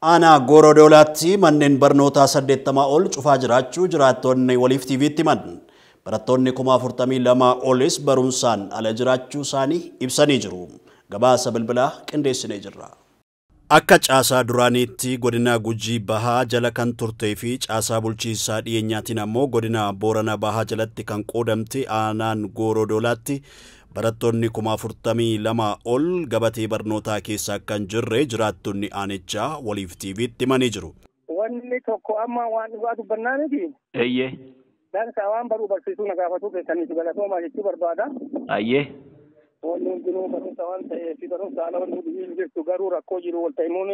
Aanaa Goorodoolaatti manneen barnootaa 80 ol cufaa jiraachuu jiraattonni Waliif TV'tti himan. Barattoonni 42,000 olis barumsaan ala jiraachuu isaanii ibsanii jiru. Gabaasa bilbilaa qindeessinee jirra. Akka caasaa duraaniitti godina Gujii Bahaa jala kan turtee fi caasaa bulchiinsaa dhiyeenyaatiin ammoo godina Boorana Bahaa jalatti kan qoodamte aanaan Goorodoolaatti barattoonni 42,000 ol gabatee barnootaa keessa kan jirre jiraattonni aanichaa Waliif TV'tti himanii jiru. Wanni tokko amma waan dhugaa dubbannaa miti. Eeyyee. Dansaa waan baruu barsiisuu na gaafatuu keessaniif galatoomaa jechuu barbaada. Ayyee. Wanni hundinuu barumsa waan ta'eef barumsa ala wanni hundinuu jirtu garuu rakkoo jiru wal ta'imuun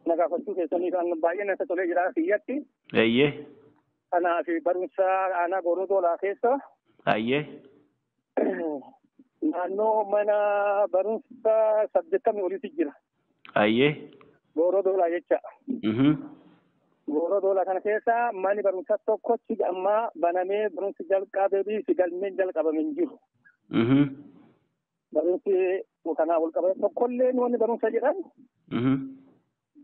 na gaafachuu keessaniif baay'ee natti tolee jira kiyyatti. Eeyyee. Kanaaf barumsa aanaa Goorodoolaa keessa. Ayyee. Naannoo mana barumsa 80 olitti jira. Ayyee. Goorodoolaa jecha. Goorodoolaa kana keessa manni barumsa tokkotti amma banamee barumsi jalqabee fi galmeen jalqabame hin jiru. Barumsi kanaa wal qabate tokkollee wanni barumsa jedhan.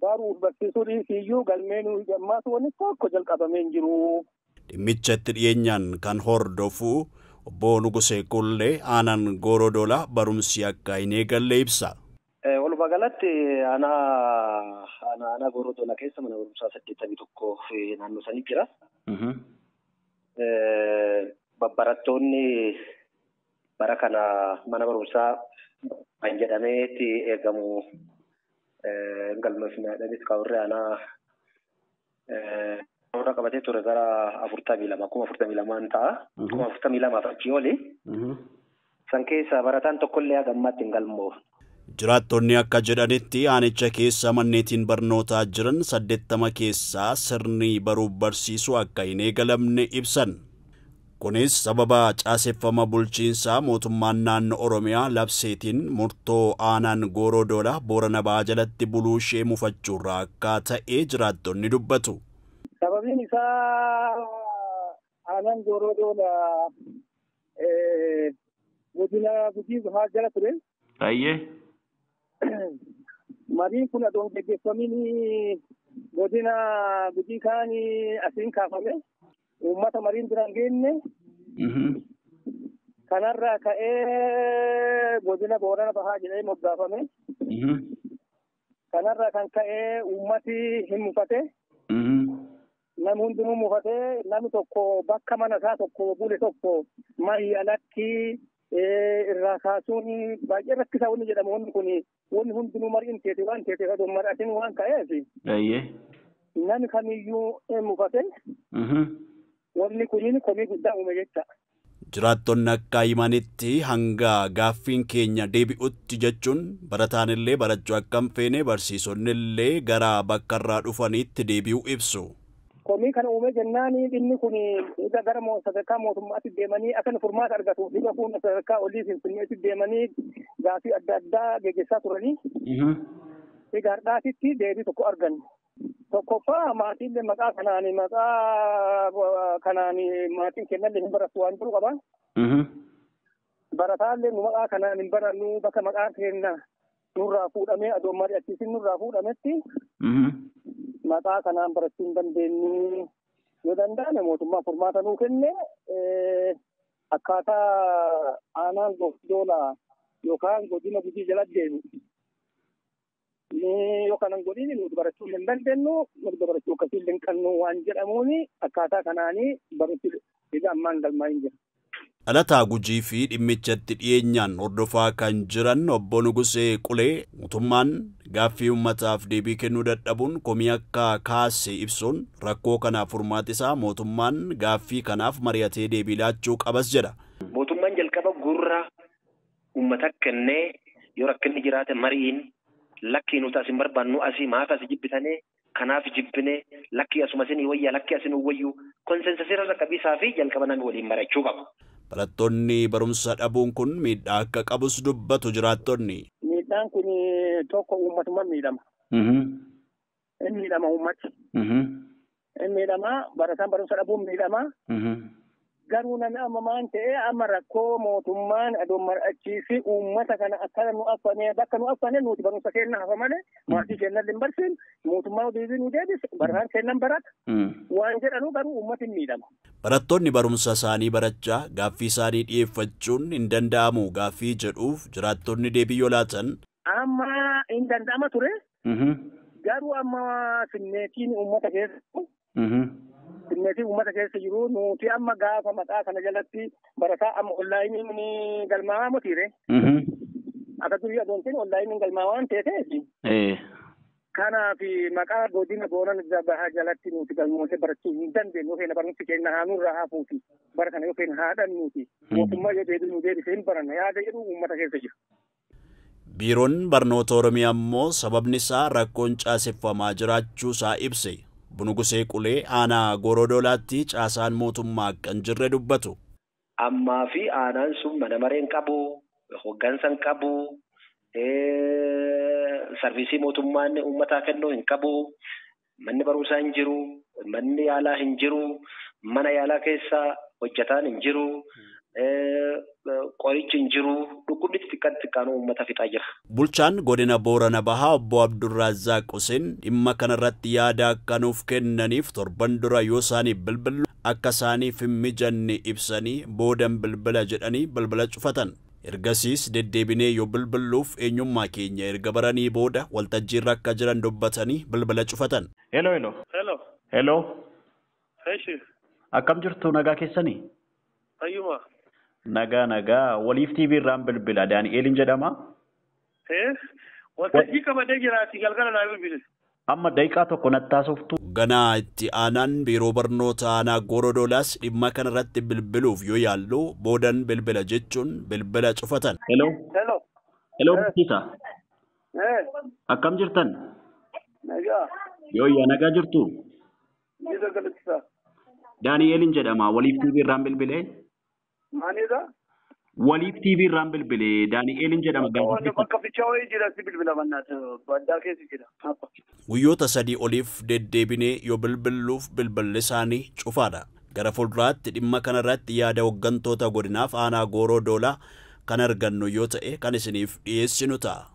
Baruuf barsiisuu dhiisiyyuu galmeen ammaas wanni tokko jalqabamee hin jiru. Dhimmicha itti dhiyeenyaan kan hordofu obbo Nugusee Qullee aanaan Goorodoolaa barumsi akka hin eegalle ibsa. Walumaa galatti aanaa Goorodoolaa keessa mana barumsaa 81 naannoo sanii jira. Barattoonni bara kana mana barumsaa kan jedhameetti eegamu galmeeffamaadhaanis qaburree aanaa warra qabatee ture gara 42 42,000 ta'a. 42,000 achii oli. San keessa barataan tokkollee haga ammaatti hin galmoofne. Jiraattonni akka jedhanitti aanicha keessa manneetiin barnootaa jiran 80 keessaa sirni baruuf barsiisuu akka hin eegalamne ibsan. Kunis sababa caaseffama bulchiinsaa mootummaan naannoo Oromiyaa labseetiin murtoo aanaan Goorodoolaa Boorana Bahaa jalatti buluu ishee mufachuurraa akka ta'e jiraattonni dubbatu. Sababiin isaa aanaan Goorodoolaa godina Gujii Bahaa jala ture. Ayyee. Mariin kun adoon geggeeffamiin godina Gujii kaan asiin kaafame. Uummata mariin bira hin geenye. Kanarraa ka'ee godina Boorana Bahaa jedhee moggaafame. Kanarraa kan ka'ee uummati hin mufate. Namni hundinuu mufatee namni tokko bakka mana isaa tokko bule tokko marii alatti irraa kaasuun baay'ee rakkisaa wanni jedhamu wanni kun wanni hundinuu mariin teete waan teete adoon mari'atiin waan ka'eef. Namni kamiyyuu hin mufate. Wanni kun komii guddaa uume jecha. Jiraattonni akka himanitti hanga gaaffiin keenya deebi'utti jechuun barataan illee barachuu akka hin feene barsiisonni illee gara bakka irraa dhufaniitti deebi'uu ibsu. Komii kana uume jennaan inni kun gara sadarkaa mootummaatti deemanii akka furmaata argatu dhiba kun sadarkaa olii Finfinneetti deemanii gaaffii adda addaa geggeessaa turanii. Egaa har'aatitti deebii tokko arganne. Tokkoffaa maatiin maqaa kanaan maatiin kennallee hin barattu waan jiru qaba. Barataallee nu maqaa kanaan hin barannu bakka maqaa kenna nurraa fuudhamee adoon mari'achiisin nurraa fuudhametti maqaa kanaan barachuu hin dandeenyu. Yoo danda'ame mootummaan furmaata nuu kenne akkaataa aanaan Goorodoolaa yookaan godina Gujii jala deemu. Yoo kanan godhin nuti barachuu hin dandeenyu mirga barachuu akkasii hin qabnu waan jedhamuun akkaataa kanaanii barumsi egaa ammaan galmaa hin jira. Dhalataa Gujii fi dhimmichatti dhiyeenyaan hordofaa kan jiran obbo Nugusee Qulee mootummaan gaaffii uummataaf deebii kennuu dadhabuun komii akka kaase ibsuun rakkoo kanaaf furmaati isaa mootummaan gaaffii kanaaf mari'atee deebii laachuu qabas jedha. Mootummaan jalqaba gurra uummata kennee yoo rakkinni jiraate mari'iin lakkii nuti asin barbaannu asii maaf asii jibbitanii kanaaf jibbine lakkii asuma isin wayyaa lakkii asin wayyuu konsensasiirra qabiisaa fi jalqaba namni waliin mari'achuu qabu. Barattoonni barumsa dhabuun kun miidhaa akka qabus dubbatu jiraattonni. Miidhaan kun tokko uummatuma miidhama. Inni miidhama uummati. Inni miidhama barataan barumsa dhabuun miidhama. Garuu namni amma maan ta'ee amma rakkoo mootummaan adoon mar'achiisi uummata kana akka nu affane bakka nu affane nuti barumsa keenya hafa malee maatii keenya hin barsiin mootummaan deebii nu deebise barataan keenya barata waan jedhanu garuu uummati hin miidhama. Barattoonni barumsa isaanii barachaa gaaffii isaanii dhiyeeffachuun hin danda'amu gaaffii jedhuuf jiraattonni deebii yoo laatan. Amma hin danda'ama ture. Garuu amma simmeetiin uummata keessa. Simmeetiin uummata keessa jiru nuti amma gaafa maqaa kana jalatti barataa amma onlaayiniin galmaa'aa mutiire. Akka durii adoontiin onlaayiniin galmaa'aa waan ta'eef. Kanaaf maqaa godina Boorana Bahaa jalatti nuti galmootee barachuu hin dandeenyu yookiin barumsi keenya haa nurraa hafuuti bara kana yookiin haa dhannuuti mootummaa yoo deebii nu deebisee hin baranna yaada jedhu uummata keessa jira. Biiroon Barnoota Oromiyaa immoo sababni isaa rakkoon caaseffamaa jiraachuu isaa ibse. Bunugusee Qulee aanaa Gorodolaatti caasaan mootummaa akka hin jirre dubbatu. Ammaa fi aanaan sun mana maree hin qabu, hoggansa hin qabu, sarviisii mootummaan uummataa kennuu hin qabu, manni barumsaa hin jiru, manni yaalaa hin jiru, mana yaalaa keessa hojjetaan hin jiru. Qorichi hin jiru, dhukkubni xixiqqaan xixiqqaan uummata fixaa jira. Bulchaan godina Boorana Bahaa obbo Abdurrazaaq Hussein dhimma kanarratti yaada akka nuuf kennaniif torban dura yoo isaaniif bilbilu akka isaaniif hin mijanne ibsanii boodan bilbila jedhanii bilbila cufatan. Ergasiis deddeebinee yoo bilbiluuf eenyummaa keenya erga baranii booda waltajjiirra akka jiran dubbatanii bilbila cufatan. Hello, hello. Hello. Hello. Eeshi. Akkam jirtu nagaa keessanii? Ayyuma. Nagaa nagaa waliif TV irraan bilbila Daani'eelin jedhama. Waltajjii qabadee jiraati galgala naa bilbile. Amma daqiiqaa tokko natti haasoftu. Ganaa itti aanaan biiroo barnoota aanaa Gorodolaas dhimma kanarratti bilbiluuf yoo yaallu boodan bilbila jechuun bilbila cufatan. Hello. Hello. Hello barsiisaa. Akkam jirtan? Nagaa. Yooyyaa nagaa jirtu? Jira galata. Daani'eelin jedhama waliif TV irraan bilbilee. Maanidha? Waliif TV irraan bilbilee Daani'eelin jedhama. Bakka fichaa wayii jira si bilbila mannaati baddaa keessa jira. Guyyoota sadii oliif deddeebinee yoo bilbiluuf bilbilli isaanii cufaadha. Gara fuulduraatti dhimma kanarratti yaada hooggantoota godinaaf aanaa Gorodolaa kan argannu yoo ta'e kan isiniif dhiyeessinu ta'a.